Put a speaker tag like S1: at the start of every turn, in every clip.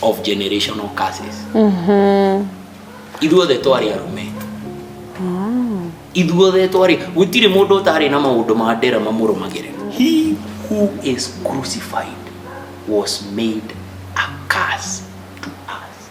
S1: of generational curses. Ithuothe twarĩ arume, ithuothe twarĩ, gũtirĩ mũndũ ũtarĩ na maũndũ ma ndera mamũrũmagĩrĩra. He who is crucified was made a curse to us.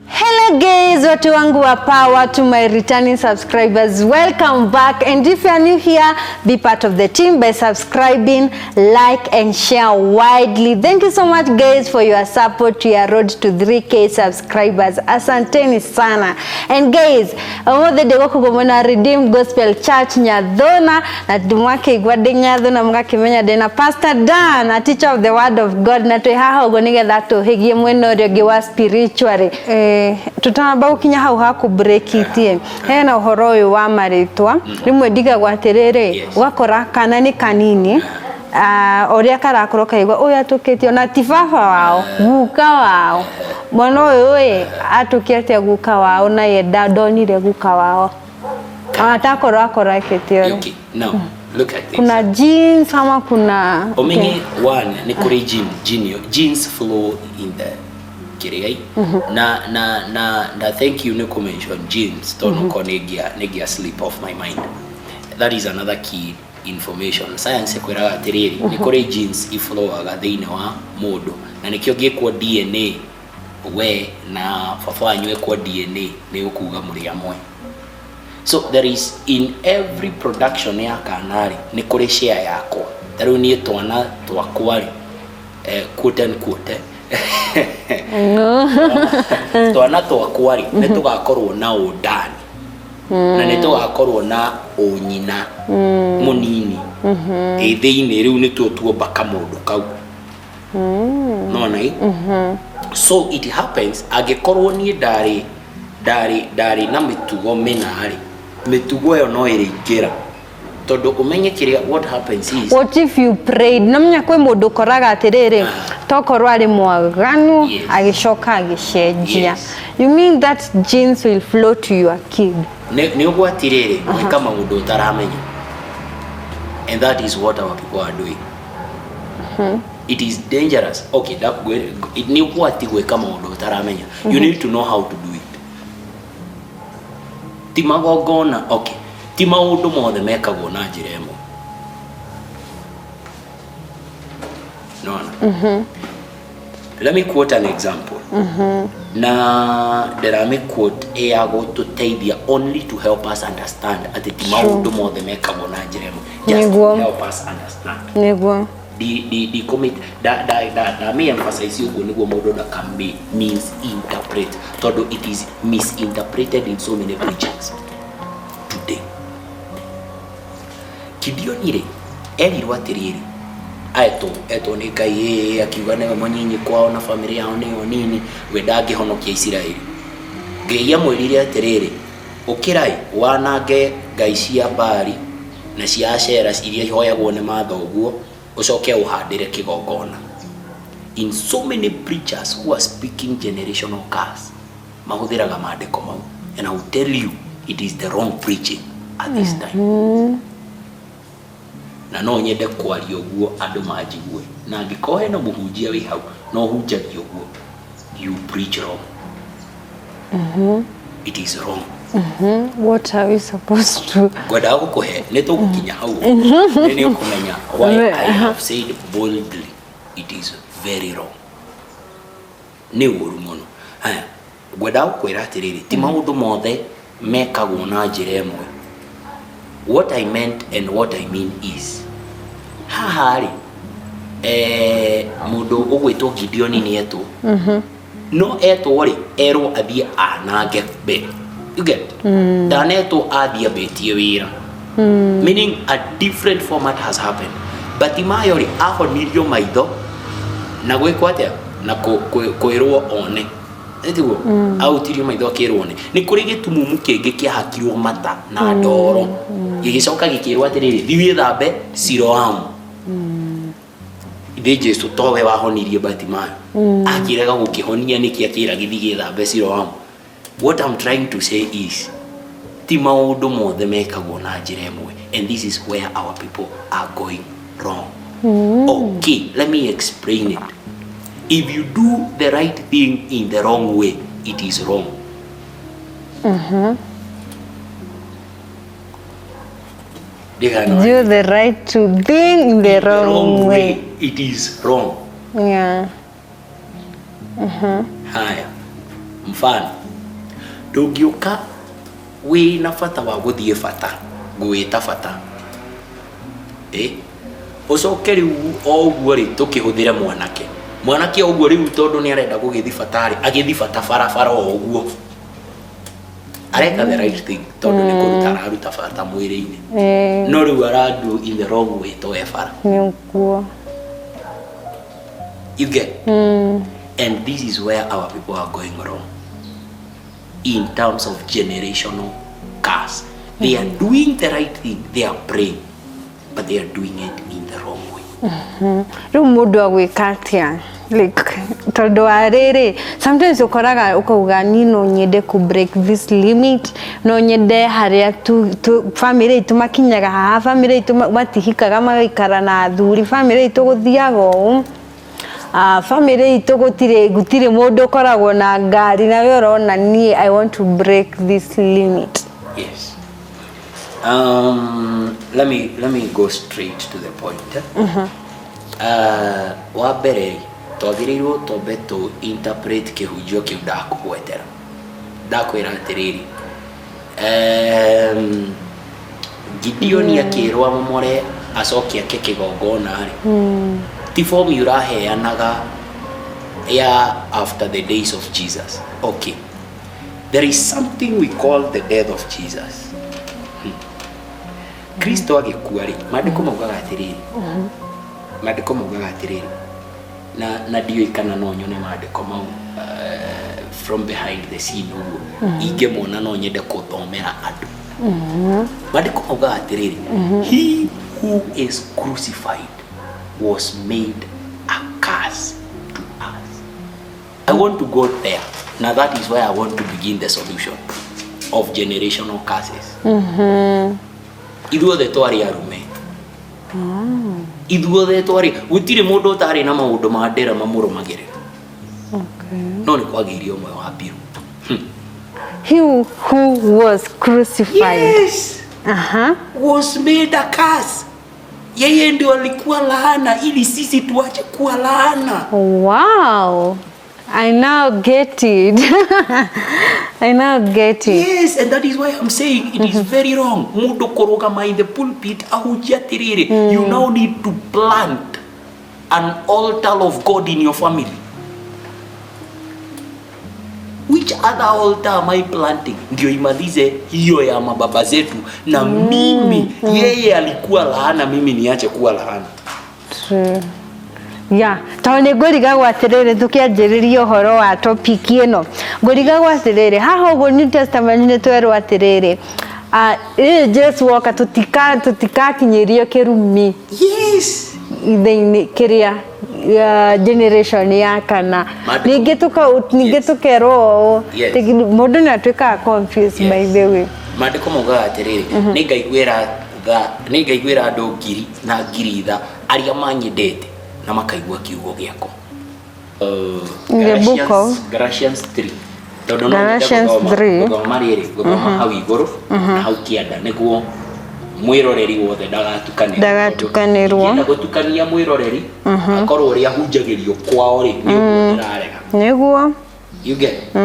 S2: Hello guys, watu wangu wa power, to my returning subscribers, welcome back. And if you are new here, be part of the team by subscribing, like and share widely. Thank you so much guys for your support to your road to 3K subscribers. Asanteni sana. And guys, ũmũthĩ ndĩ gũkũ mwena Redeemed Gospel Church Nyathuna, na mwakĩigua ndĩ Nyathuna mũgakĩmenya ndĩ na Pastor Dan, a teacher of the word of God, na twĩ haha ũguo nĩgetha tũhĩgie mwena ũrĩa ũngĩ wa spiritually. Tũtanamba gũkinya hau ha kũ break it, hena ũhoro ũyũ wa marĩtwa. Rĩmwe ndigagwo atĩrĩrĩ, ũgakora kana nĩ kanini, ũrĩa karakorwo kaigua ũyũ atũkĩtio na ti baba wao, guka wao. Mwana ũyũ ĩ atũkia atĩa guka wao na ye ndonire guka wao, atakorwo akorakĩte?
S1: Okay, now look at this.
S2: Kuna genes ama kuna
S1: Omenye one, nĩ kũrĩ gene, genes flow in the kĩrĩa na thank you nĩ kũ mention genes, tondũ ko nĩ ngĩa slip off my mind. That is another key information. Science ĩkwĩraga atĩrĩrĩ, nĩ kũrĩ genes iflowaga thĩinĩ wa mũndũ, na nĩkĩo ngĩkwo DNA, we na baba wanyu ekwo DNA, nĩ ũkuga mũrĩ amwe. So there is, in every production ya kana rĩ, nĩ kũrĩ share yakwa. Ta rĩu niĩ twana twakwa rĩ, quote and quote, twana twakwa rĩ, nĩ tũgakorwo na ũndani na nĩ tũgakorwo na ũnyina mũnini ĩ thĩinĩ. Rĩu nĩtuo tuomba kamũndũ kau nona ĩ. So it happens, angĩkorwo niĩ ndarĩ na mĩtugo mĩna rĩ, mĩtugo ĩyo no ĩrĩingĩra, tondũ ũmenye kĩrĩa, what happens is,
S2: What if you prayed? Namenya kwĩ mũndũ ũkoraga atĩrĩrĩ, tokorwo arĩ mwaganu, agĩcoka agĩcenjia. You mean that genes will flow to your kid?
S1: Nĩ ũgwati rĩrĩ gwĩka maũndũ ũtaramenya, and that is what our people are doing. It is dangerous. Okay, nĩ ũgwati gwĩka maũndũ ũtaramenya. You need to know how to do it. Ti magongona, okay, ti maũndũ mothe mekagwo na njĩra ĩmwe, nona. Let me quote an example, na ndĩramĩ quote ĩ ya gũtũteithia, only to help us understand atĩ ti maũndũ mothe mekagwo na njĩra ĩmwe, just to help us understand. Di di di commit da da da da mi emphasize ũguo nĩguo mũndũ ndakami misinterpret, tondũ it is misinterpreted in so many preachings today. Gideoni rĩ, erirwo atĩrĩrĩ, etwo nĩ Ngai, ĩĩ, akiuga nĩwe mũnyinyi kwao na bamĩrĩ yao nĩyo nini, we ndangĩhonokia Isiraeli. Ngai amwĩrire atĩrĩrĩ, ũkĩrai wanange ngai cia Baali na cia Ashera iria ihoyagwo nĩ mathoguo, ũcoke ũhandĩre kĩgongona. In so many preachers who are speaking generational curse, mahũthĩraga maandĩko mau, and I will tell you it is the wrong preaching at this time. Na no nyende kwaria ũguo andũ manjigue, na angĩkorwo hena mũhunjia wĩ hau no hunjagia ũguo, you preach wrong. It is wrong.
S2: What are we supposed to
S1: Ngwendaga gũkũhe, nĩ tũgũkinya hau, nĩ ũkũmenya why I have said boldly it is very wrong. Nĩ ũru mũno. Haya, ngwendaga gũkwĩra atĩrĩrĩ, ti maũndũ mothe mekagwo na njĩra ĩmwe. What I meant and what I mean is, haha rĩ, mũndũ ũgwĩtwo Gideoni nĩ etwo, no etwo rĩ, erwo athiĩ anange mbere. You get? Ndanetwo athiĩ ambĩtie wĩra, meaning a different format has happened. Batimayo rĩ, ahonirio maitho na gwĩkwo atĩa? Na kwĩrwo one. Ĩtiguo autirio maitho akĩrwo one. Nĩ kũrĩ gĩtumumu kĩngĩ kĩahakirwo mata na ndoro, gĩgĩcoka gĩkĩrwo atĩrĩrĩ, thiĩ wĩthambe Siloamu. Githĩ Jesu towe wahonirie Batimayo? Akĩrega gũkĩhonia nĩkĩ akĩra gĩthiĩ gĩthambe Siloamu? What I'm trying to say is, ti maũndũ mothe mekagwo na njĩra ĩmwe, and this is where our people are going wrong. Okay, let me explain it. If you do the right thing in the wrong way, it is wrong. Ndigana.
S2: Do the right to thing in the wrong way.
S1: It is wrong.
S2: Yeah.
S1: Haya, mfano, ndũngĩũka wĩ na bata wa gũthiĩ bata, ngwĩta bata, ĩ ũcoke rĩu o ũguo rĩ, tũkĩhũthĩre mwanake, mwanake o ũguo rĩu, tondũ nĩ arenda gũgĩthi bata rĩ, agĩthi bata barabara o ũguo areka the right thing, tondũ nĩ kũruta araruta bata mwĩrĩ-inĩ, no rĩu aradu in the wrong way to e bara.
S2: Nĩguo.
S1: You get? And this is where our people are going wrong in terms of generational curse. They are doing the right thing, they are praying, but they are doing it in the wrong way.
S2: Rĩu mũndũ agwĩka atĩa, like, tondũ wa rĩrĩ, sometimes ũkoraga ũkauga niĩ no nyende ku break this limit, no nyende harĩa tu family itũ makinyaga haha, family itũ matihikaga magaikara na athuri, family itũ gũthiaga ũũ, family itũ gũtirĩ mũndũ ũkoragwo na ngari, na we ũrona niĩ I want to break this limit.
S1: Yes. Let me go straight to the point. Eh? Wa mbere twagĩrĩirwo twambe tũ interpret kĩhunjio kĩu ndakũgwetera, ndakwĩra atĩrĩrĩ, Gideoni akĩrwo amomore acoke ake kĩgongona rĩ, ti form ũraheanaga ya after the days of Jesus. Okay, there is something we call the death of Jesus. Kristo agĩkua rĩ, maandĩko maugaga atĩrĩrĩ, maandĩko maugaga atĩrĩrĩ, na ndiũĩ kana no nyone maandĩko mau from behind the scene ũguo, ingĩmona no nyende kũthomera andũ. Maandĩko maugaga atĩrĩrĩ, "He who is crucified was made a curse to us." I want to go there. Now that is where I want to begin the solution of generational curses. Ithuothe twarĩ arume, ithuothe twarĩ, gũtirĩ mũndũ ũtarĩ na maũndũ ma ndĩra mamũrũmagĩrĩra, no nĩ kwagĩire ũmwe wa mbiru.
S2: He who was crucified.
S1: Yes. Was made a curse. Yeye ndio alikuwa laana ili sisi tuache kuwa laana.
S2: Wow. I now get it. I now get it.
S1: Yes, and that is why I'm saying it is very wrong. Mundu kũrũgama in the pulpit ahunjia atĩrĩrĩ, you now need to plant an altar of God in your family. Which other altar am I planting? Ndio imalize hiyo ya mababa zetu na mimi. Yeye alikuwa laana, mimi niache kuwa laana.
S2: True. Yeah, tondũ nĩ ngũrigagwo atĩrĩrĩ, tũkĩanjĩrĩria ũhoro wa topic ĩno, ngũrigagwo atĩrĩrĩ, haha ũguo New Testament nĩ twerwo atĩrĩrĩ, rĩrĩ Jesu woka tũtikakinyĩrio kĩrumi thĩinĩ kĩrĩa ya generation ya kana. Ningĩ tũkerwo ũũ. Mũndũ nĩ atuĩkaga confused, by the way.
S1: Maandĩko maugaga atĩrĩrĩ, nĩ ngaiguĩra tha, nĩ ngaiguĩra andũ ngiri na ngiri tha arĩa manyendete na makaigua kiugo gĩakwa.
S2: In the book of
S1: Galatians 3, tondũ no nyende
S2: Galatians 3.
S1: Gũthoma rĩrĩ, gũthoma hau igũrũ na hau kĩanda nĩguo mwĩroreri wothe ndagatukanĩrwo.
S2: Ndagatukanĩrwo.
S1: Ingĩenda gũtukania mwĩroreri akorwo ũrĩa ahunjagĩrio kwao rĩ, nĩ ũguo ndĩrarega.
S2: Nĩguo.
S1: You get?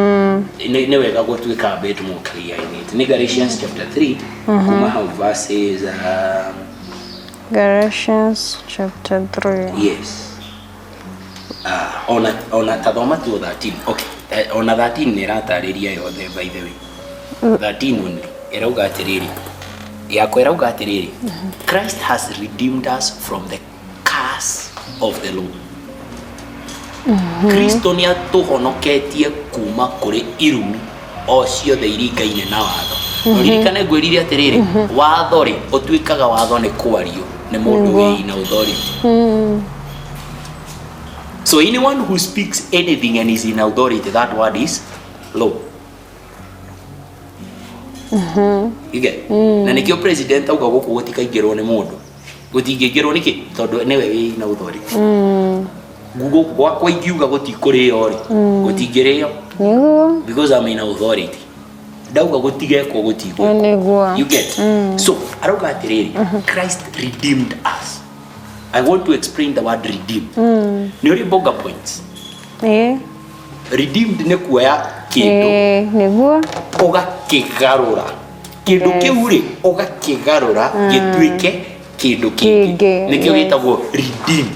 S1: Nĩ wega gũtuĩka a bit more clear in it. Nĩ Galatians chapter 3, kuma hau verses
S2: Galatians chapter 3.
S1: Yes. Ona tathoma tu 13. Okay. Ona 13 nĩ ĩratarĩria yothe, by the way. 13 only. Ĩrauga atĩrĩrĩ. Yakwa ĩrauga atĩrĩrĩ. "Christ has redeemed us from the curse of the law." Kristo nĩ atũhonoketie kuma kũrĩ irumi o ciothe iringaine na watho. Ũririkane ngwĩrire atĩrĩrĩ, watho rĩ, ũtuĩkaga watho nĩ kwario nĩ mũndũ wĩna authority. So anyone who speaks anything and is in authority, that word is law. You get? Na nĩkĩo president auga gũkũ gũtikaingĩrwo nĩ mũndũ, gũtingĩingĩrwo nĩkĩ? Tondũ nĩwe wĩ na authority. Gũkũ gwakwa ingiuga gũtikũrĩo rĩ, gũtingĩrĩo.
S2: Nĩguo.
S1: Because I'm in authority. Ndauga gũtigekwo, gũtigwĩkwo.
S2: Nĩguo.
S1: You get? So arauga atĩrĩrĩ, Christ redeemed us. I want to explain the word "redeem". Nĩ ũrĩ bonga points. Redeemed nĩ kuoya kĩndũ,
S2: Nĩguo.
S1: ũgakĩgarũra kĩndũ kĩu rĩ, ũgakĩgarũra gĩtuĩke kĩndũ kĩngĩ.
S2: Kĩngĩ,
S1: Nĩkĩo gĩtagwo redeem.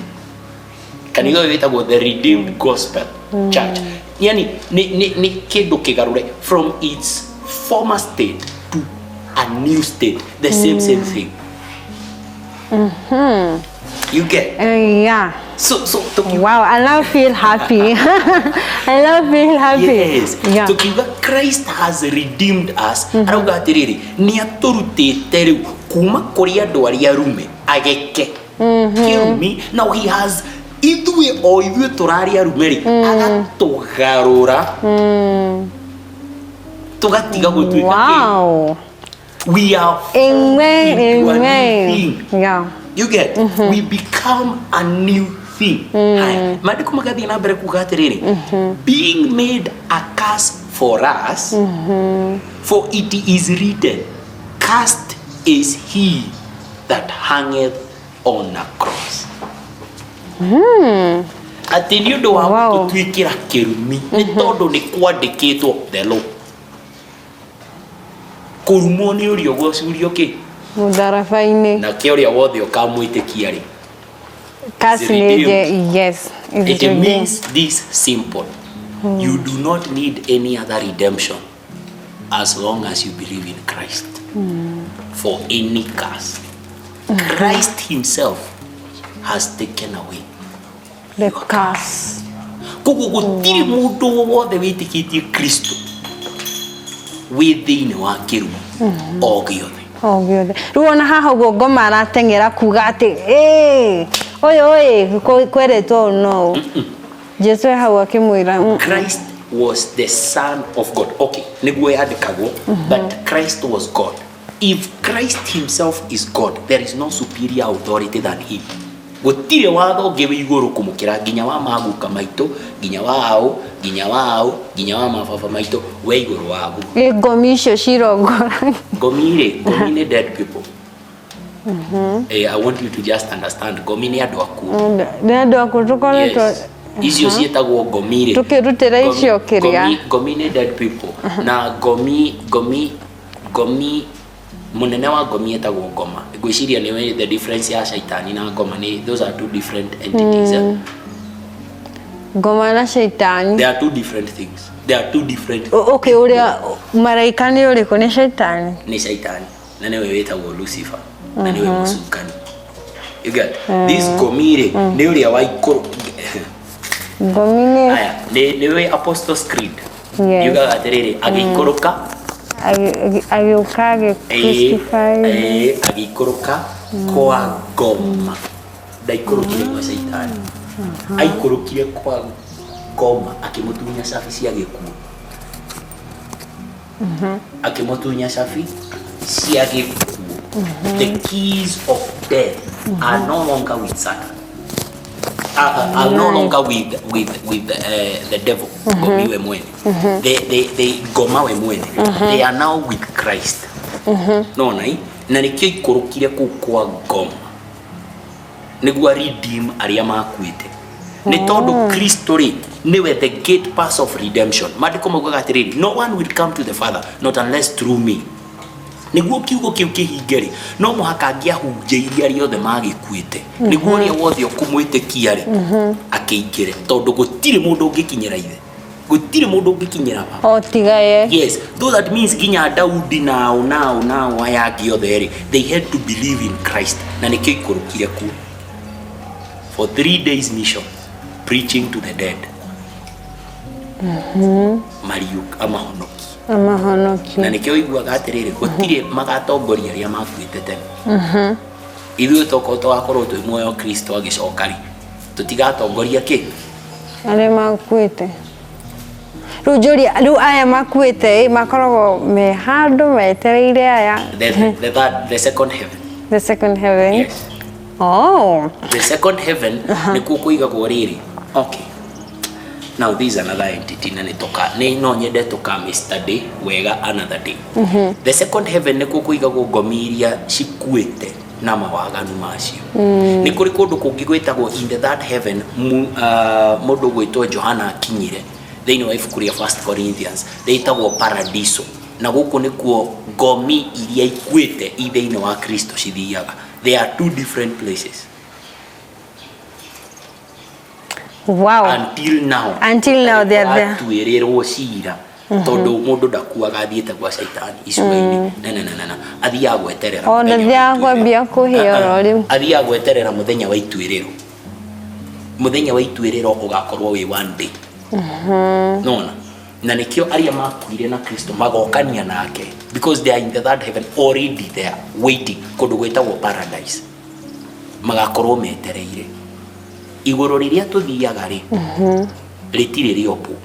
S1: Kanitha ũyũ wĩtagwo The Redeemed Gospel Church. Yani nĩ kĩndũ kĩgarũre from its former state to a new state, the same thing. You get?
S2: Yeah.
S1: So tukiuga
S2: Wow, I now feel happy. I now feel happy.
S1: Yes. Tukiuga Christ has redeemed us, arauga atĩrĩrĩ, nĩ atũrutĩte rĩu kuma kũrĩ andũ arĩa rume ageke kĩrumi. Now he has ithuĩ, o ithuĩ tũrarĩ arume rĩ, agatũgarũra tũgatiga gũtuĩka kĩ. We are
S2: Amen.
S1: into a new
S2: Amen.
S1: thing. You get? We become a new thing. Haya, maandĩko magathiĩ na mbere kuga atĩrĩrĩ, being made a curse for us, for it is written, "Cursed is he that hangeth on a cross." Atĩ nĩ ũndũ wa gũtũtuĩkĩra kĩrumi, nĩ tondũ nĩ kwandĩkĩtwo, the law, kũrumwo nĩ ũrĩa ũgũcurio kĩ?
S2: Mũtharaba-inĩ.
S1: Nake ũrĩa wothe ũkamwĩtĩkia rĩ,
S2: Curse
S1: is
S2: nĩ
S1: redeemed.
S2: Yes. Is
S1: It
S2: redeemed.
S1: means this simple: you do not need any other redemption as long as you believe in Christ. For any curse, Christ himself has taken away
S2: the curse.
S1: Koguo gũtirĩ mũndũ wothe wĩtĩkĩtie Kristo wĩ thĩinĩ wa kĩrumi o gĩothe.
S2: O gĩothe. Rĩu ona haha ũguo ngoma arateng'era kuga atĩ ĩ ũyũ ĩ kweretwo ũũ no ũũ. Jesu e hau akĩmwĩra,
S1: Christ was the Son of God. Okay, nĩguo yandĩkagwo, but Christ was God. If Christ himself is God, there is no superior authority than him. Gũtirĩ watho ũngĩ wĩ igũrũ kũmũkĩra, nginya wa maguka maitũ, nginya wa aũ, nginya wa aũ, nginya wa mababa maitũ, we igũrũ waguo.
S2: Ĩ ngomi icio cirongora?
S1: Ngomi rĩ, ngomi nĩ dead people. I want you to just understand, ngomi nĩ andũ akuũ.
S2: Nĩ andũ akũ tũkoretwo
S1: Yes. Icio ciĩtagwo ngomi rĩ,
S2: Tũkĩrutĩra icio kĩrĩa.
S1: Ngomi nĩ dead people. Na ngomi mũnene wa ngomi etagwo Ngoma. Ngwĩciria nĩ the difference ya Shaitani na Ngoma nĩ those are two different entities, eh?
S2: Ngoma na Shaitani.
S1: They are two different things. They are two different.
S2: Okay, ũrĩa maraika nĩ ũrĩkũ? Nĩ Shaitani?
S1: Nĩ Shaitani, na nĩwe wĩtagwo Lucifer, na nĩwe mũcukani. You get this? Ngomi rĩ, nĩ ũrĩa wa ikũrũ.
S2: Ngomi nĩ
S1: Aya, nĩwe Apostles Creed.
S2: Yes.
S1: Yugaga atĩrĩrĩ, agĩikũrũka.
S2: Agĩũka agĩ-crucify.
S1: Agĩikũrũka kwa Ngoma. Ndaikũrũkire kwa Caitani, aikũrũkire kwa Ngoma, akĩmũtunya cabi cia gĩkuũ, akĩmũtunya cabi cia gĩkuũ. The keys of death are no longer with Satan, are no longer with the devil. Ngomi we mwene, they Ngoma we mwene, they are now with Christ. Nona i na nĩkĩo ikũrũkire kũu kwa Ngoma, nĩguo redeem arĩa makuĩte, nĩ tondũ Kristo rĩ, nĩwe the gate pass of redemption. Maandĩko maugaga atĩrĩrĩ, "No one will come to the Father not unless through me." Nĩguo kiugo kĩu kĩhinge rĩ, no mũhaka angĩahunjĩirie arĩa othe magĩkuĩte, nĩguo ũrĩa wothe ũkũmwĩtĩkia rĩ, akĩingĩre, tondũ gũtirĩ mũndũ ũngĩkinyĩra ithe, gũtirĩ mũndũ ũngĩkinyĩra baba
S2: O tiga ye.
S1: Yes, though that means nginya Daudi nao nao nao aya angĩ othe rĩ, they had to believe in Christ, na nĩkĩo ikũrũkire kuo for 3 days mission, preaching to the dead mariũka amahonoki.
S2: Amahonoki.
S1: Na nĩkĩo ũiguaga atĩrĩrĩ, gũtirĩ magatongoria arĩa makuĩte tene. Ithuĩ tokorwo tũgakorwo twĩ muoyo Kristo agĩcoka rĩ, tũtigatongoria kĩ?
S2: Arĩa makuĩte rĩu njũria rĩu aya makuĩte ĩ makoragwo me handũ metereire aya.
S1: The third, the second heaven.
S2: The second heaven.
S1: Yes.
S2: Oh.
S1: The second heaven nĩkuo kũigagwo rĩrĩ. Okay, now this is another entity na nĩtũka nĩ no nyende tũkamĩ wega another day. The second heaven nĩkuo kũigagwo ngomi iria cikuĩte na mawaganu macio. Nĩ kũrĩ kũndũ kũngĩ gwĩtagwo in the third heaven. Mũndũ gwĩtwo Johana akinyire thĩinĩ wa ibuku rĩa First Corinthians, rĩtagwo paradiso, na gũkũ nĩkuo ngomi iria ikuĩte i thĩinĩ wa Kristo cithiaga. They are two different places. Until now.
S2: Until now they are there.
S1: Atuĩrĩrwo cira, tondũ mũndũ ndakuaga athiĩte gwa Caitani icua-inĩ. Na athiaga gweterera
S2: O,
S1: mũthenya wa
S2: ndathiaga
S1: ituĩrĩro.
S2: kwambia kũhĩa
S1: Ah, ah.
S2: oro rĩu.
S1: Athiaga gweterera mũthenya wa ituĩrĩro. Mũthenya wa ituĩrĩro ũgakorwo wĩ one day nona, na nĩkĩo arĩa makuire na Kristo magokania nake, because they are in the third heaven already there waiting, kũndũ gwĩtagwo paradise. Magakorwo metereire. Igũrũ rĩrĩa tũthiaga rĩ, rĩtirĩ rĩombwo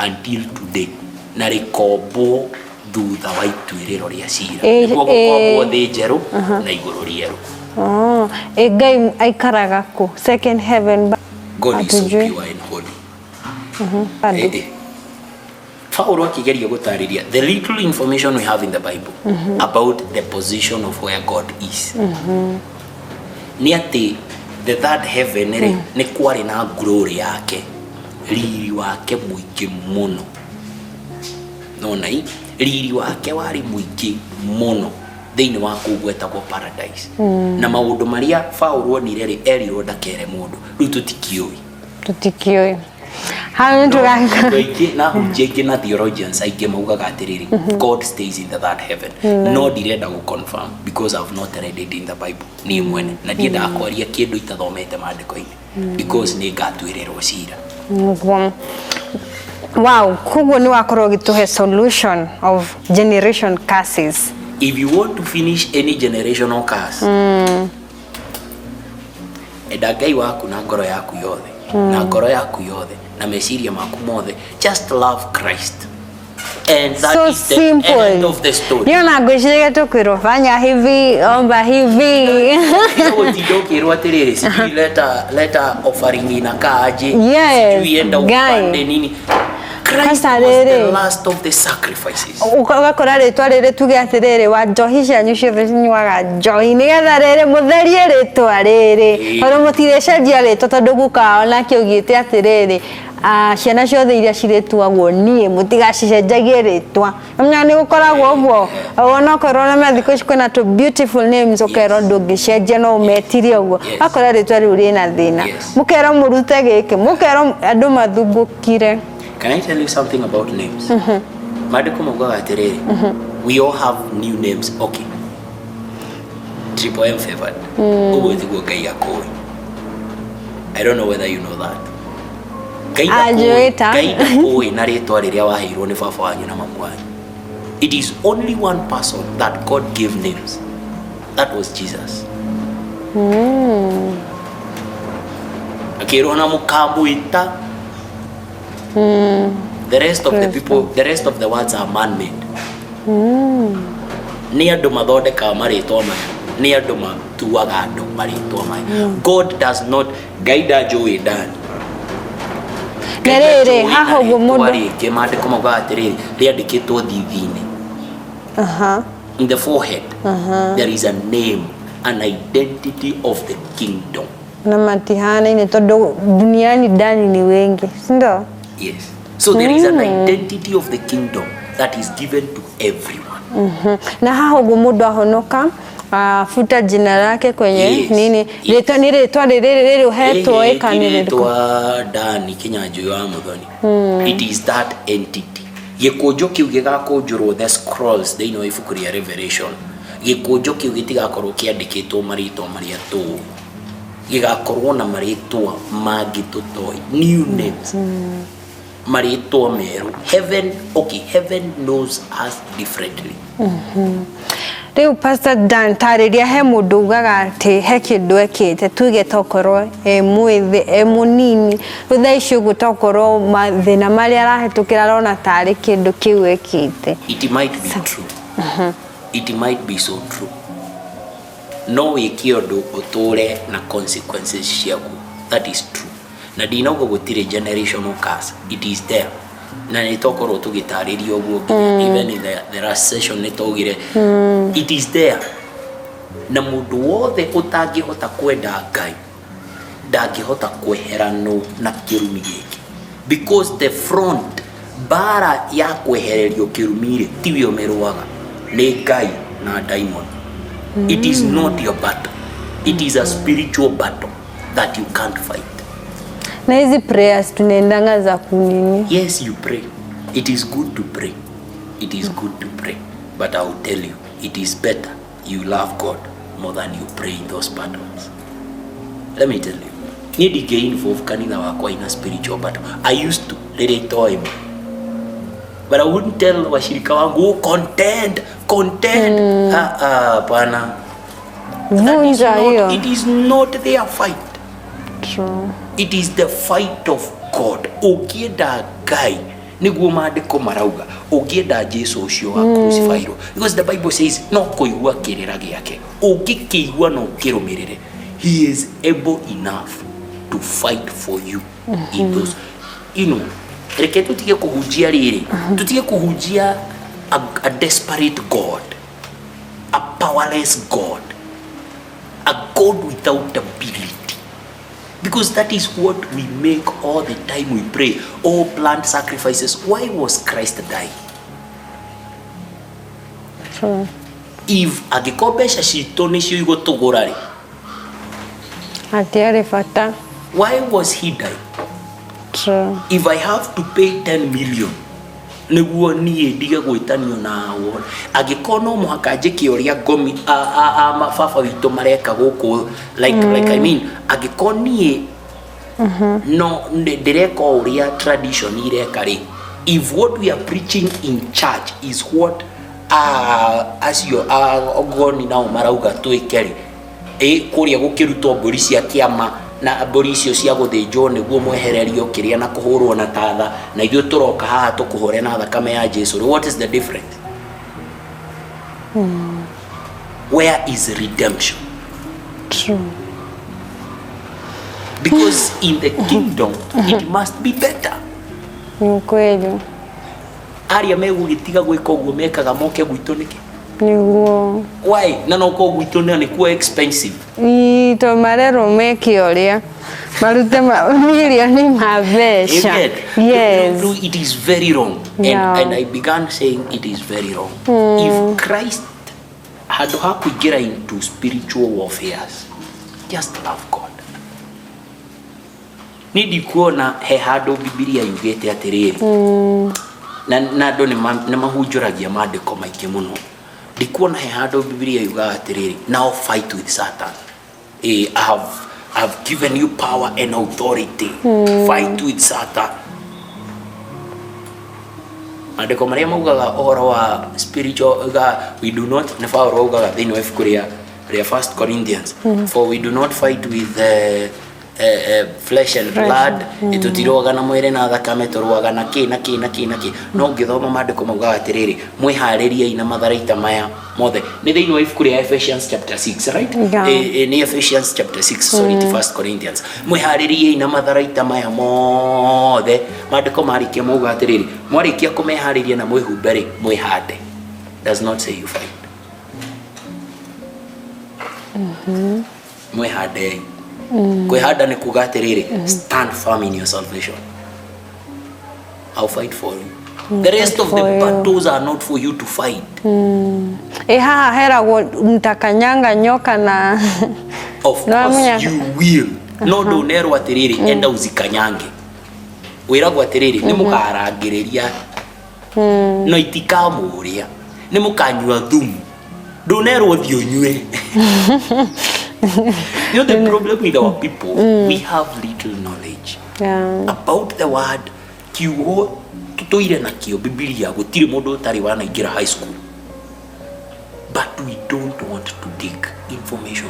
S1: until today, na rĩkombwo thutha wa ituĩrĩro rĩa cira. Nĩguo gũkombwo thĩ njerũ na igũrũ rĩerũ.
S2: Oh, ĩ Ngai aikaraga kũ second heaven?
S1: God is so
S2: Hatujui.
S1: pure and holy.
S2: Bado.
S1: Paulo akigeria gũtarĩria the little information we have in the Bible about the position of where God is nĩ atĩ the third heaven rĩ, nĩ kwarĩ na glory yake, riri wake mũingĩ mũno. Nona i riri wake warĩ mũingĩ mũno thĩinĩ wa kũu gwetagwo paradise, na maũndũ marĩa Paulo onire rĩ, erirwo ndakere mũndũ. Rĩu tũtikĩũĩ.
S2: Tũtikĩũĩ hau nĩ
S1: Andũ aingĩ na hunjia aingĩ na theologians aingĩ maugaga atĩrĩrĩ, God stays in the third heaven, no ndirenda gũ confirm because I've not read it in the Bible niĩ mwene, na ndiendaga kwaria kĩndũ itathomete maandĩko-inĩ because nĩ ngatuĩrĩrwo cira.
S2: Nĩguo. Wow, koguo nĩ wakorwo ũgĩtũhe solution of generation curses.
S1: If you want to finish any generational curse, enda Ngai waku na ngoro yaku yothe, na ngoro yaku yothe, na meciria maku mothe. Just love Christ and that
S2: So
S1: is the
S2: simple.
S1: end of the story.
S2: Niyo na ngwĩciria tũkwĩrwo fanya hivi, omba hivi.
S1: Gũtinda ũkĩrwo atĩrĩrĩ, sijui leta leta offering inakaaje, sijui enda
S2: Guy.
S1: upande nini. Christ
S2: Kwanza
S1: was the
S2: rĩrĩ.
S1: last of the sacrifices.
S2: Ũgakora rĩtwa rĩrĩ, tuge atĩrĩrĩ, wa njohi cianyu ciothe cinyuaga njohi, nĩgetha rĩrĩ mũtherie rĩtwa rĩrĩ, tondũ mũtirĩcenjia rĩtwa, tondũ guka wao nake augĩte atĩrĩrĩ, ah, ciana ciothe iria cirĩtuagwo niĩ mũtigacicenjagie rĩtwa. Namenya nĩ gũkoragwo ũguo, onokorwo na thikũ ici kwĩna tũ beautiful names, ũkerwo ndũngĩcenjia, no ũmetirie ũguo. Wakora rĩtwa rĩu rĩna thĩna, mũkerwo mũrute gĩkĩ, mũkerwo andũ mathumbũkire.
S1: Can I tell you something about names? Maandĩko maugaga atĩrĩrĩ, we all have new names. Okay, Triple M Favored, ũguo tiguo Ngai akũĩ. I don't know whether you know that. Ngai
S2: Anjũĩ ta.
S1: Ngai ndakũĩ na rĩtwa rĩrĩa waheirwo nĩ baba wanyu na mamu wanyu. It is only one person that God gave names. That was Jesus. Akĩrwo na mũkamwĩta. The rest of the people, the rest of the words are man made. Nĩ andũ mathondekaga marĩtwa maya, nĩ andũ matuaga andũ marĩtwa maya. God does not. Ngai ndanjũĩ ndani.
S2: Na rĩrĩ, haha ũguo mũndũ
S1: Rĩngĩ maandĩko maugaga atĩrĩrĩ, rĩandĩkĩtwo thithi-inĩ, in the forehead there is a name, an identity of the kingdom.
S2: Na matihanaine tondũ duniani ndani ni wengi, si ndio?
S1: Yes, so there is an identity of the kingdom that is given to everyone.
S2: Na haha ũguo mũndũ ahonoka, afuta jina lake kwenye nini? Rĩtwa nĩ rĩtwa rĩrĩ rĩrĩ ũhetwo ĩ kana nĩ rĩrĩkũ?
S1: Rĩtwa Dani Kinyanjui wa Muthoni. It is that entity. Gĩkũnjo kĩu gĩgakũnjũrwo, the scrolls thĩinĩ wa ibuku rĩa Revelation, gĩkũnjo kĩu gĩtigakorwo kĩandĩkĩtwo marĩtwa marĩa tũĩ, gĩgakorwo na marĩtwa mangĩ tũtoĩ, new names, marĩtwa merũ. Heaven, okay, heaven knows us differently.
S2: Rĩu Pastor Dan, tarĩria he mũndũ ugaga atĩ he kĩndũ ekĩte, tuge tokorwo e mwĩthĩ, e mũnini, rĩu thaa ici ũguo tokorwo mathĩna marĩa arahĩtũkĩra arona tarĩ kĩndũ kĩu ekĩte.
S1: It might be true. It might be so true. No wĩke ũndũ ũtũre na consequences ciaguo. That is true. Na ndinauga gũtirĩ generational curse. It is there. Na nĩ tokorwo tũgĩtarĩria ũguo nginya even in the last session nĩ twaugire it is there. Na mũndũ wothe ũtangĩhota kwenda Ngai ndangĩhota kweheranwo na kĩrumi gĩkĩ, because the front mbara ya kwehererio kĩrumi rĩ, tiwe ũmĩrũaga, nĩ Ngai na daimon. It is not your battle. It is a spiritual battle that you can't fight.
S2: Na hizi prayers tunaendanga za kunini?
S1: Yes, you pray. It is good to pray. It is good to pray, but I will tell you, it is better you love God more than you pray in those battles. Let me tell you, niĩ ndingĩ involve kanitha wakwa in a spiritual battle. I used to rĩrĩa itoĩ ma, but I wouldn't tell washirika wangu, "Oh, contend, contend." Ah, ah, bwana. That is
S2: Vunja
S1: not,
S2: hiyo.
S1: it is not their fight.
S2: True.
S1: It is the fight of God. Ũngĩenda Ngai, nĩguo maandĩko marauga, ũngĩenda Jesu ũcio wa crucified, because the Bible says no kũigua kĩrĩra gĩake, ũngĩkĩigua no ũkĩrũmĩrĩre, he is able enough to fight for you in those. Reke tũtige kũhunjia rĩrĩ, tũtige kũhunjia a desperate God, a powerless God, a God without ability, because that is what we make all the time we pray. All planned sacrifices. Why was Christ dying?
S2: True.
S1: If angĩkorwo mbeca citũ nĩcio igũtũgũra rĩ,
S2: Hatiarĩ bata.
S1: Why was he dying?
S2: True.
S1: If I have to pay 10 million nĩguo niĩ ndige gwĩtanio na wo, angĩkorwo no mũhaka njĩke ũrĩa ngomi baba witũ mareka gũkũ, like I mean, angĩkorwo niĩ no ndĩreka o ũrĩa tradition ireka rĩ, if what we are preaching in church is what acio ngoni nao marauga twĩke rĩ, ĩ kũrĩa gũkĩrutwo mbũri cia kĩama na mbũri icio cia gũthĩnjwo nĩguo mwehererio kĩrĩa na kũhũrwo na tatha, na ithuĩ tũroka haha tũkũhũre na thakame ya Jesu rĩ, what is the difference? Where is redemption?
S2: True.
S1: Because in the kingdom it must be better.
S2: Ni ukweli.
S1: Arĩa megũgĩtiga gwĩka ũguo mekaga moke gwitũ nĩkĩ?
S2: Nĩguo.
S1: Why? Na no ko gwitũ nĩ nĩkuo expensive.
S2: Ii, to marerwo meke ũrĩa marute milioni ma mbeca.
S1: You get?
S2: Yes.
S1: No, it is very wrong. And I began saying it is very wrong. If Christ handũ ha kũingĩra into spiritual warfares, just love God. Niĩ ndikuona he handũ Bibilia yugĩte atĩrĩrĩ, na andũ nĩ mahunjũragia maandĩko maingĩ mũno, ndikuona he handũ Bibilia yugaga atĩrĩrĩ, "Now fight with Satan. I have given you power and authority. Fight with Satan." Maandĩko marĩa maugaga ũhoro wa spiritual ga, we do not, nĩ Paulo augaga thĩinĩ wa ibuku rĩa First Corinthians, "For we do not fight with flesh and blood." Tũtirũaga na mwĩrĩ na thakame, tũrũaga na kĩ na kĩ na kĩ na kĩ. No ũngĩthoma maandĩko maugaga atĩrĩrĩ, mwĩharĩriei na matharaita maya mothe. Nĩ thĩinĩ wa ibuku rĩa Ephesians chapter 6, right?
S2: Yeah.
S1: Nĩ Ephesians chapter 6, sorry, ti First Corinthians. Mwĩharĩriei na matharaita maya mothe. Maandĩko marĩkia mauga atĩrĩrĩ, mwarĩkia kũmeharĩria na mwĩhumbe rĩ, mwĩhande. Does not say you fight. Mwĩhandei. Kwĩhanda nĩ kuga atĩrĩrĩ, stand firm in your salvation. I'll fight for you. The rest of the
S2: for you.
S1: Battles are not for you to fight.
S2: Ĩ haha heragwo mtakanyanga nyoka na
S1: Of
S2: No,
S1: course
S2: amenya-
S1: you will. No ndũnerwo atĩrĩrĩ, enda uzikanyange. Wĩragwo atĩrĩrĩ, nĩ mũkarangĩrĩria no itikamũrĩa, nĩ mũkanyua thumu, ndũnerwo thiĩ ũnyue. You know the problem with our people? We have little knowledge about the word. Kiugo tũtũire nakĩo, Bibilia, gũtirĩ mũndũ ũtarĩ wanaingĩra high school, but But we don't want to dig information.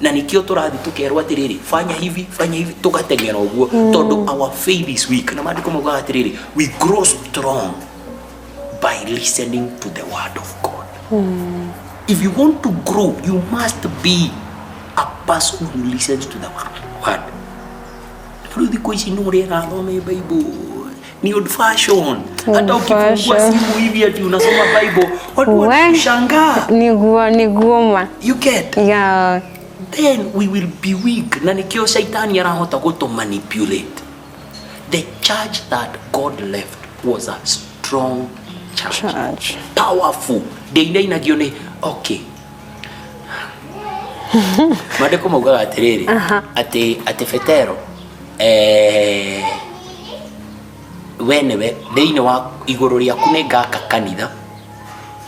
S1: Na nikio tũrathiĩ tũkerwo atĩrĩrĩ, fanya hivi, fanya hivi, tũgateng'era ũguo tondũ our faith is weak. Na maandĩko maugaga atĩrĩrĩ, we grow strong by listening to the word of God. If you want to grow, you must be a person who listens to the word. Rĩu thikũ ici nũ ũrĩa ĩrathome Bible ni old fashion. Hata ukifungua
S2: fashion.
S1: Simu hivi ati unasoma Bible, watu
S2: We.
S1: wanakushangaa.
S2: Niguo, niguo ma.
S1: You get?
S2: Yeah.
S1: Then we will be weak, na nikio shaitani arahota gutu manipulate. The church that God left was a strong church,
S2: Church.
S1: Powerful. Ndĩinainagio nĩ, okay, maandĩko maugaga atĩrĩrĩ, atĩ Petero, we nĩwe thĩinĩ wa igũrũ rĩaku nĩ ngaka kanitha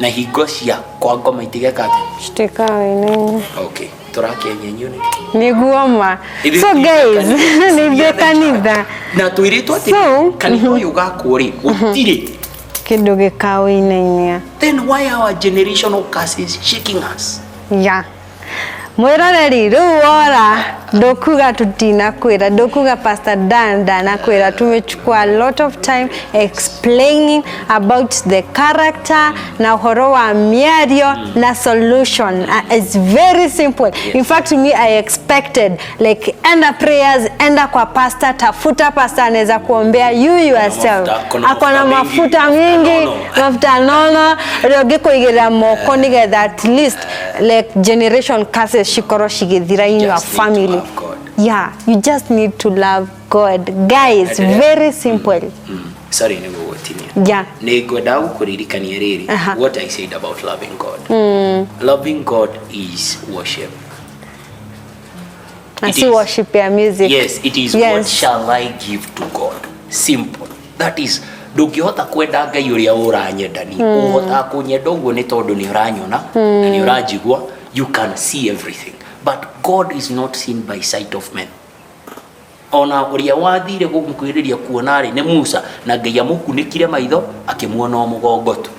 S1: na hingo cia kwa ngoma itigeka atĩ
S2: Citikawinene.
S1: Okay, tũrakĩenyenyio nĩkĩ?
S2: Niguo ma.
S1: Ithuĩ
S2: So
S1: ti
S2: guys,
S1: kanitha.
S2: nĩ ithuĩ kanitha.
S1: Na twĩrĩtwo atĩ kanitha ũyũ ũgakwo rĩ, gũtirĩ
S2: Kĩndũ gĩkawĩinainia.
S1: Then why our generational curses shaking us?
S2: Ya mwĩroreri, rĩu wora ndũkuga tũtinakwĩra, ndũkuga Pastor Dan ndanakwĩra. Tumechukua a lot of time explaining about the character na ũhoro wa mĩario na solution. It's very simple. In fact, me, I expected like enda prayers, enda kwa pastor, tafuta pastor anaweza kuombea. You yourself
S1: Kuna
S2: ako na
S1: mafuta
S2: mafuta
S1: mingi,
S2: mingi,
S1: nono.
S2: mafuta nono rä å ngä kå igä rä ra moko nä getha at least like generation curses cikorwo cigĩthira in your
S1: Just need to
S2: family.
S1: love God.
S2: Yeah, you just need to love God, guys. Very simple.
S1: Sorry nĩ gũgũtinia. Nĩ ngwendaga gũkũririkania rĩrĩ, what I said about loving God. Loving God is worship.
S2: Na
S1: It
S2: si worship ya music.
S1: Yes, it is. What shall I give to God? Simple. That is, ndũngĩhota kwenda Ngai ũrĩa ũranyenda ni ũhotaga kũnyenda ũguo nĩ tondũ nĩ ũranyona na nĩ ũranjigua. You can see everything, but God is not seen by sight of men. Ona ũrĩa wathire gũmũkuhĩrĩria kuona rĩ nĩ Musa, na Ngai amũkunĩkire maitho akĩmuona o mũgongo tu,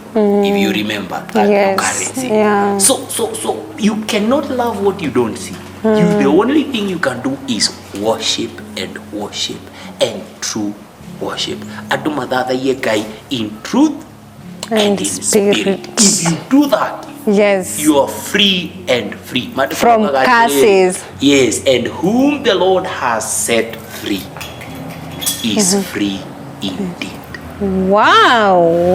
S1: if you remember that occurrence. So you cannot love what you don't see. You, the only thing you can do is worship and worship and true worship. Andũ mathathaiye Ngai in truth and
S2: And
S1: in spirit.
S2: spirit.
S1: If you do that, you are free and free. Maandĩko
S2: From
S1: maugaga atĩrĩrĩ,
S2: curses.
S1: Yes, and whom the Lord has set free is free indeed.
S2: Wow.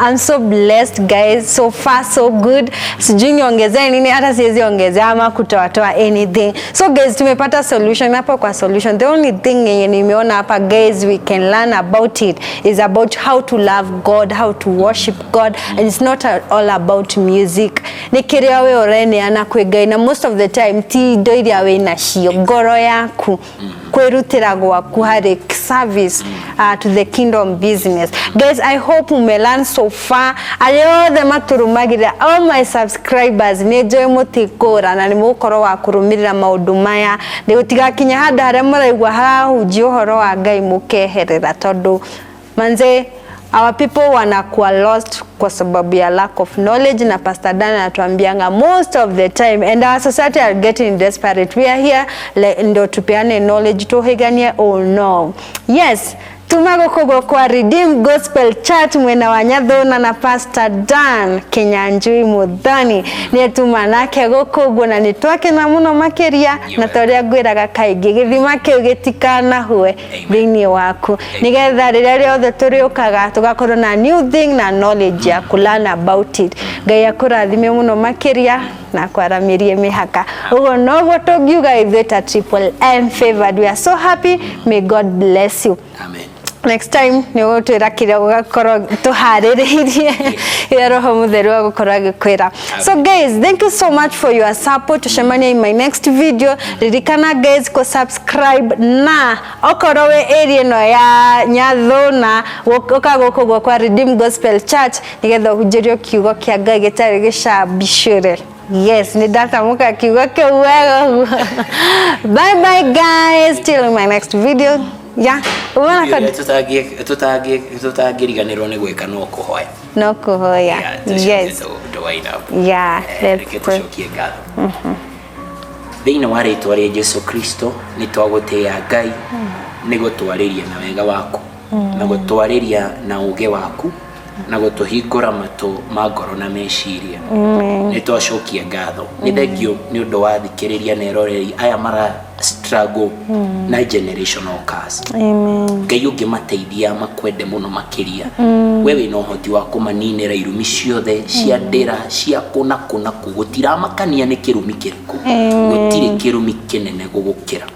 S2: I'm so blessed, guys. So far so good. Sijui niongezee nini, hata siwezi ongezea ama kutoatoa anything. So guys, tumepata solution hapo kwa solution. The only thing yenye nimeona hapa, guys, we can learn about it is about how to love God, how to worship God, and it's not at all about music. Nĩ kĩrĩa we ũreneana kwĩ Ngai, na most of the time ti indo iria wĩ nacio, ngoro yaku, kwĩrutĩra gwaku harĩ service to the kingdom business. Guys, I hope umelearn so far. Arĩa othe matũrũmagĩrĩra, all my subscribers, nĩ njũĩ mũtikũra na nĩ mũgũkorwo wa kũrũmĩrĩra maũndũ maya, nĩ gũtigakinya handũ harĩa mũraigua harahunjia ũhoro wa Ngai mũkeherera, tondũ manze our people wanakuwa lost kwa sababu ya lack of knowledge. Na Pastor Dan anatuambianga most of the time, and our society are getting desperate. We are here ndo tupeane knowledge, tuhiganie. Oh no, yes, tuma gũkũ kwa Redeem Gospel Church mwena wa Nyathuna na Pastor Dan Kinyanjui Muthoni nĩ tuma nake gũkũ ũguo, na nĩ twakena mũno makĩria. Na ta ũrĩa ngwĩraga kaingĩ, gĩthima kĩu gĩtikanahue thĩinĩ waku, nĩgetha rĩrĩa rĩothe tũrĩũkaga tũgakorwo na new thing na knowledge ya kũ learn about it. Ngai akũrathime mũno makĩria na akwaramĩrie mĩhaka. Ũguo noguo tũngiuga ithuĩ ta Triple M Favored. We are so happy. May God bless you.
S1: Amen.
S2: Next time nĩ ũgũtwĩra kĩrĩa gũgakorwo tũharĩrĩirie, ĩrĩa Roho Mũtheru agũkorwo agĩkwĩra. So guys, thank you so much for your support. Tucemanie in my next video. Ririkana guys, kũ subscribe, na okorwo wĩ area ĩno ya Nyathuna, ũka gũkũ gwakwa Redeem Gospel Church nĩgetha ũhunjĩrio kiugo kĩa Ngai gĩtarĩ gĩcambicũre. Yes, nĩ ndatamũka kiugo kĩu wega ũguo. Bye bye guys, till in my next video. Yeah, umeona?
S1: Ũrĩa tũtangĩriganĩrwo nĩ gwĩka no kũhoya.
S2: No kũhoya.
S1: Yeah, tũcoke. wind up.
S2: Yeah, let's
S1: Reke
S2: pray.
S1: tũcokie ngatho thĩinĩ wa rĩtwa rĩa Jesu Kristo. Nĩ twagũtĩĩa Ngai nĩ gũtwarĩria na wega waku na gũtwarĩria na ũũgĩ waku na gũtũhingũra matũ ma ngoro na meciria. Nĩ twacokia ngatho, nĩ thengio nĩ ũndũ wa thikĩrĩria na eroreri aya mara struggle na generational curse.
S2: Amen.
S1: Ngai, ũngĩmateithia makwende mũno makĩria, we wĩna ũhoti wa kũmaninĩra irumi ciothe cia ndĩra cia kũna kũna kũ. Gũtiramakania nĩ kĩrumi kĩrĩkũ, gũtirĩ kĩrumi kĩnene gũgũkĩra.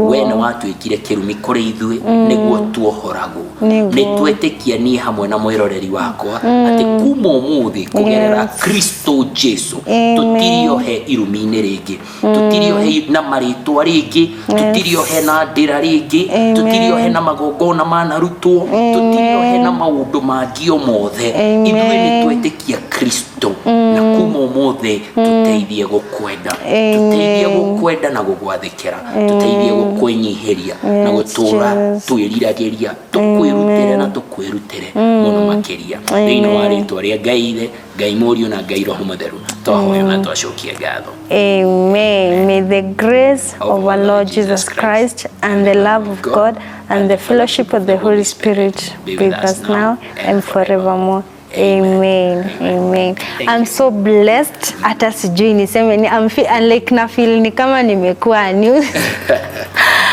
S1: We nĩ watuĩkire kĩrumi kũrĩ ithuĩ nĩguo tuohoragwo.
S2: Nĩguo.
S1: Nĩ twetĩkia niĩ hamwe na mwĩroreri wakwa atĩ kuma ũmũthĩ, kũgerera Kristo Jesu,
S2: Amen.
S1: tũtirĩ ohe irumi-inĩ rĩngĩ, tũtirĩ ohe na marĩtwa rĩngĩ, tũtirĩ ohe na ndĩra rĩngĩ,
S2: Amen.
S1: tũtirĩ ohe na magongona manarutwo, tũtirĩ ohe na maũndũ mangĩ o mothe.
S2: Amen.
S1: Ithuĩ nĩ twetĩkia Kristo na kuma ũmũthĩ tũteithie gũkwenda, tũteithie gũkwenda na gũgwathĩkĩra, tũteithie gũkwĩnyihĩria na gũtũra
S2: Jesus.
S1: twĩriragĩria tũkwĩrutĩre na tũkwĩrutĩre mũno makĩria. Thĩinĩ wa rĩtwa rĩa Ngai Ithe, Ngai Mũriũ na Ngai Roho Mũtheru, twahoya na twacokia ngatho.
S2: Amen. May the grace of our Lord Jesus Christ and the love of God and the fellowship of the Holy Spirit be with us now and forevermore. Amen. Amen.
S1: Thank
S2: I'm
S1: you.
S2: so blessed. Hata sijui niseme ni I'm feel, and like na feel ni kama nimekuwa new.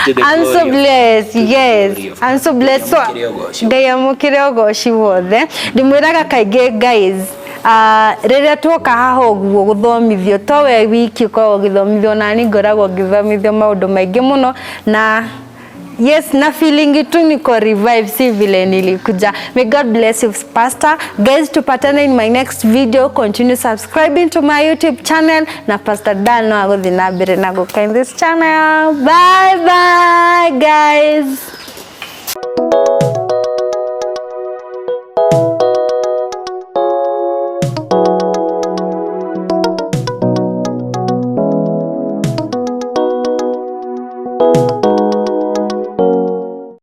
S1: To the
S2: I'm so
S1: glory of-
S2: blessed.
S1: to the
S2: Yes.
S1: glory of
S2: I'm so blessed. So
S1: Ngai amũkĩre ũgooci.
S2: Ngai amũkĩre ũgoci wothe. Ndĩmwĩraga kaingĩ guys, rĩrĩa tuoka haha ũguo gũthomithio, to we wiki ũkoragwo ũgĩthomithio, nani ngoragwo ngĩthomithio maũndũ maingĩ mũno na yes, na feeling tu niko revive, si vile nilikuja. May God bless you, Pastor. Guys, tupatane in my next video. Continue subscribing to my YouTube channel na Pastor Dan no agũthiĩ na mbere na gũka in this channel. Bye bye guys.